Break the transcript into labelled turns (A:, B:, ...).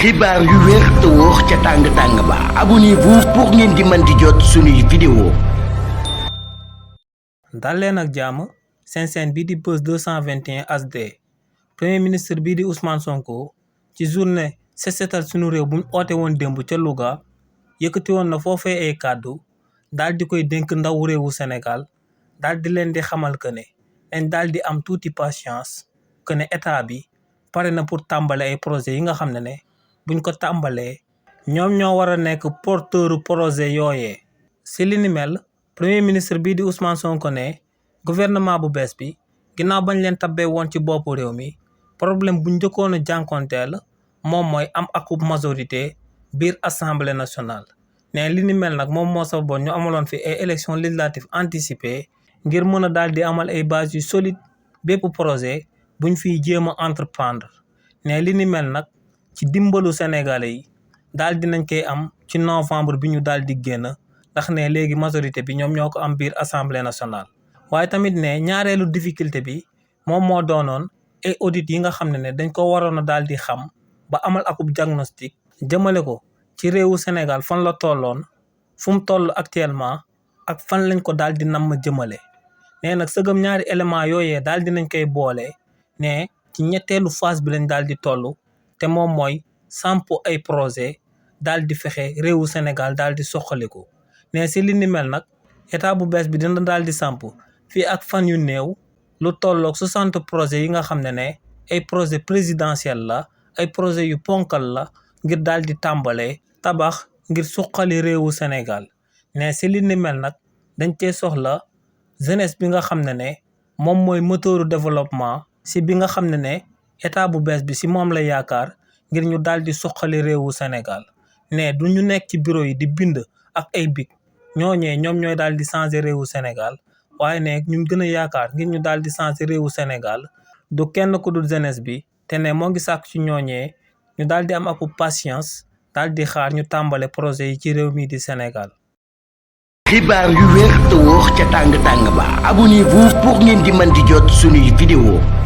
A: xibaar yu wér te wóor ca tàng-tàng ba abonnez-vous pour ngeen di mën di jot suñuy vidéo.
B: dal leen ak jàmm seen chaîne bii di Buzz 221 HD premier ministre bii di Ousmane Sonko ci journée set setal sunu réew bu mu oote woon démb ca Louga yëkkati woon na foofee ay kàddu daal di koy dénk ndaw réewu Sénégal daal di leen di xamal que ne dañ daal di am tuuti patience que ne état bi pare na pour tàmbale ay projets yi nga xam ne buñ ko tàmbalee ñoom ñoo war a nekk porteur projet yooyee. si li ni mel premier ministre bii di Ousmane Sonko ne gouvernement bu bees bi ginnaaw bañ leen tabbee woon ci boppu réew mi problème bu njëkkoon a jànkonteel moom mooy am akub majorité biir assemblée nationale. ne li ni mel nag moom moo sababoon ñu amaloon fi ay élections législatives anticipées ngir mën a daal di amal ay bases yu solide bépp projet buñ fiy jéem a entreprendre. ne li ni mel nag ci dimbalu sénégalais yi daal dinañ koy am ci novembre bi ñu daal di génn ndax ne léegi majorité bi ñoom ñoo ko am biir assemblée nationale. waaye tamit ne ñaareelu difficulté bi moom moo doonoon ay audit yi nga xam ne dañ ko waroon a daal di xam ba amal akub diagnostic jëmale ko ci réewu Sénégal fan la tolloon fu mu toll actuellement ak fan lañ ko daal di namm jëmale. ne nag sëgëm ñaari élément yooyee daal dinañ koy boole ne ci ñetteelu phase bi lañ daal di toll te moom mooy samp ay projet daal di fexe réewu Sénégal daal di soxaliku. ne si li ni mel nag état bu bees bi dina daal di samp fii ak fan yu néew lu tolloog 60 projets yi nga xam ne ay projet présidentiel la ay projet yu ponkal la ngir daal di tàmbalee tabax ngir suqali réewu Sénégal. ne si li ni mel nag dañ cee soxla jeunesse bi nga xam ne moom mooy moteuru développement si bi nga xam ne état bu bees bi si moom la yaakaar ngir ñu daal di suqali réewu Sénégal. ne du ñu nekk ci bureau yi di bind ak ay bic ñooñee ñoom ñooy daal di changer réewu Sénégal waaye ne ñu gën a yaakaar ngir ñu daal di changer réewu Sénégal du kenn ku dul jeunesse bi te ne moo ngi sàkk ci ñooñee ñu daal di am ak patience daal di xaar ñu tàmbale projet yi ci réew mi di Sénégal.
A: xibaar yu wér te wóor ca tàng-tàng ba abonnez-vous pour ngeen di mën di jot suñuy vidéo.